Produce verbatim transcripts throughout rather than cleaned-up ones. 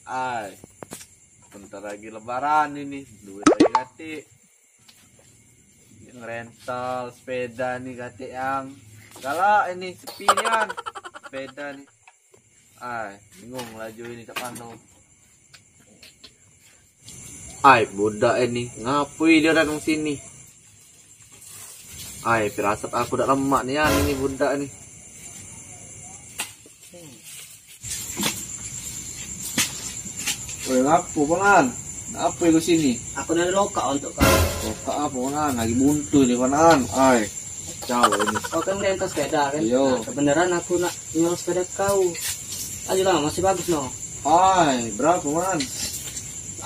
Ai, bentar lagi lebaran ini, duit lagi katik. Ngerental sepeda ni katik yang galak ini, sepi nian sepeda ni. Ai, bingung laju ini cak mano. Ai, budak ini, ngapui dia datang sini? Ai, firasat aku dak lemak nian ini budak ni. Woi, ngapo, Ponan? Ngapo ke sini? Aku nak lokak untuk kau. Lokak apo, Ponan? Lagi buntu ni, Ponan. Ai, kacau ini. Kau kan rental sepeda, kan? Iyo. Nah, kebenaran aku nak nyuruh sepeda kau. Ayolah, masih bagus, no. Ai, berapo, Man?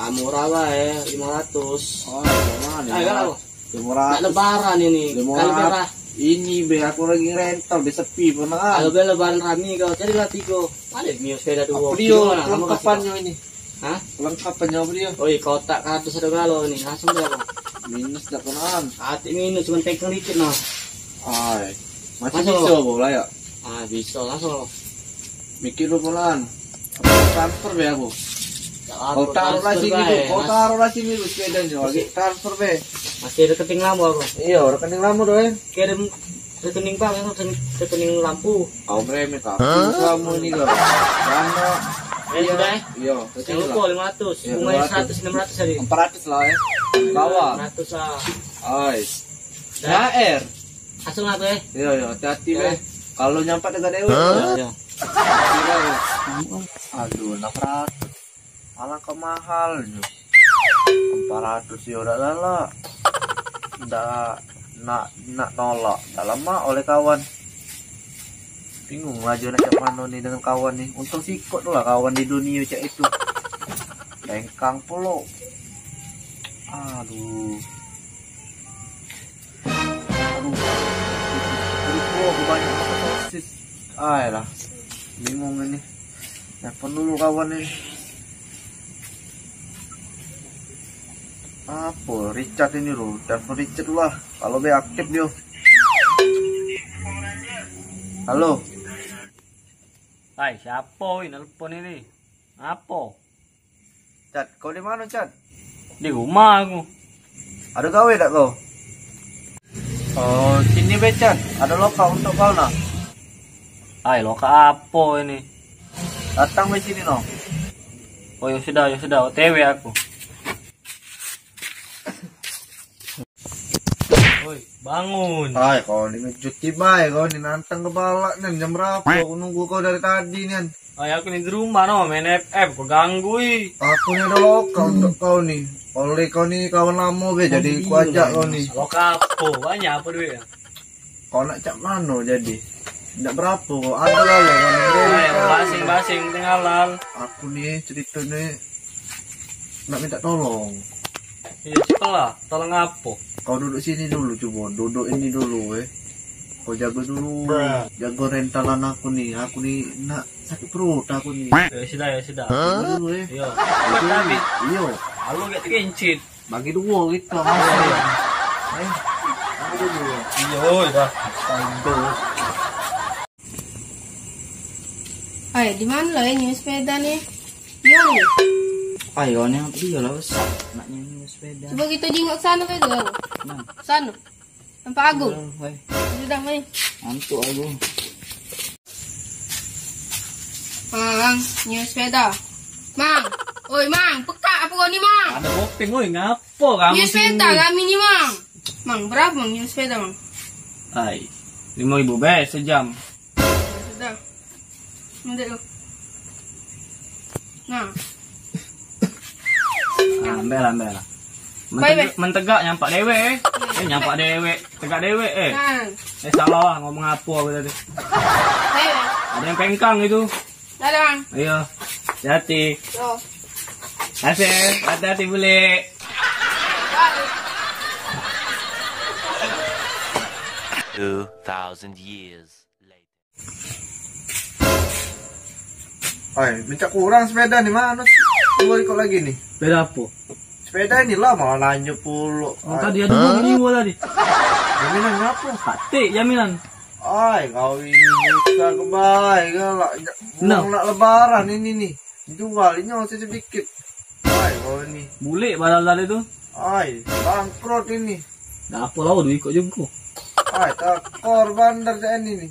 Ah, murah lah, eh, limo ratus. Ai, Ponan, ayo. Ai, kalau. Limo ratus. Nak lebaran ini. Limo ratus. Kalau berah. Ini be, aku lagi rental, be sepi, Ponan. Kalau be lebaran rami kau, carilah tigo. Ado Mio sepeda duo. Apo dio kelengkapannyo ini? Hah? Kelengkapannyo apo dio? Oi, kotak kardus ado galo ni. Langsung dio apo? Minus dak, Ponan. Ati minus, cuman tengkeng dikit, nah. Ai. Masih biso apo lah ya? Ah, biso langsung. Mikir lu, Ponan. Transfer be aku. Kau taruh lah sini tu, kau taruh lah sini tu sepedanya. Lagi transfer be. Masih rekening lamo aku. Iyo, rekening lamo tu, eh. Kirim rekening bank, rekening, rekening lampu. Kau meremeh kau. Kamu ni kau. Dana. Eh, iyo, sudah, eh? Iyo, jangan lupa lima ratus. Iyo, bunga lima ratus. Seratus, enam ratus tadi. Empat ratus lah, eh. Bawa. Enam ratus lah. Ais. Dah. Cair. Langsung lah tu, eh. Iyo, iyo, hati-hati be. Kalau nyampat dekat dewe. Iyo, iyo. Aduh, enam ratus. Alangkah mahalnyo. Empat ratus yo dak galak. Dak nak, nak nolak, dak lemak oleh kawan. Bingung lah jo nak cak mano ni dengan kawan ni. Untung sikok tu lah kawan di dunia cak itu. Lengkang pulo. Aduh. Aduh. Aduh, banyak banget sosis. Ai lah. Bingung ini. Telepon dulu kawan ini. Apo Richard ini lu? Telepon Richard dulu lah. Kalau be aktif dio. Halo. Hai, siapo ini nelpon ini? Apo? Chat, kau di mano, Chat? Di rumah aku. Ado gawe dak kau? Oh, sini be, Chat. Ado lokak untuk kau nah. Ai, lokak apo ini? Datang be sini no. Oh, ya sudah, ya sudah. O T W aku. Oi, bangun. Hai, kau ni ngejuti bae, kau ni nantang ke balak nian. Jam berapo? Aku nunggu kau dari tadi nian. Ay, aku ni di rumah no, main F F, kau ganggu i. Aku ni ado lokak untuk kau ni. Oleh kau ni kawan lamo be, jadi ku ajak kau ni. Lokak apo? Banyak apo duit ya? Kau nak cak mano jadi? Ndak berapo kau, ado lah lo. Ay, basing-basing tengah lal. Aku ni cerito ni nak minta tolong. Iyo, cepelah. Tolong apo? Kau duduk sini dulu, cubo. Duduk ini dulu, eh. Kau jago dulu. Jago rentalan aku ni. Aku ni nak sakit perut aku ni. Ya sudah, ya sudah. Jago dulu, eh. Iyo. Jago dulu. Iyo. Lalu gak tekencit. Bagi duo kito masih. Eh. Bagi duo. Iyo, dah. Aduh. Hai, di mano lah, eh, nyewa sepeda ni? Yo. Ayo, ni apo dio lah, besak. Nak nyewa sepeda. Cubo kito jingok sano be tu. Nah. Sano. Nampak aku. Sudah, mai. Ngantuk aku. Mang, nyewa sepeda. Mang. Oi, Mang, pekak apo kau ni, Mang? Ado bopeng, oi, ngapo kamu sini? Nyewa sepeda kami ni, Mang. Mang, berapo, Mang, nyewa sepeda, Mang? Ai, limo ribu be sejam. Sudah. Mendek lu. Nah. Ah, ambek lah, ambek lah. Baik, baik. Mentegak nyampak dewek, eh. Eh, nyampak dewek. Tegak dewek, eh. Nah. Eh, salah lah, ngomong apo aku tadi. Baik, baik. Ado yang pengkang itu. Dadah, Mang. Iyo. Hati-hati. Yo. Kasih, hati-hati bule. Two thousand years later. Ai, mencak kurang sepeda ni, mano? Duo ikok lagi ni. Sepeda apo? Sepeda inilah, malah nanyo pulo. Oh, tadi ado duo nyewa tadi. Jaminan ngapo? Katik jaminan. Ai, kau ini susah ke bae, galak. Wong nak lebaran ini ni. Jual nyo sedikit. Ai, kau ni. Bulik padahal tadi tu. Ai, bangkrut ini. Dah apa lah, duit kok juga. Ai, tak korban dari ini ni.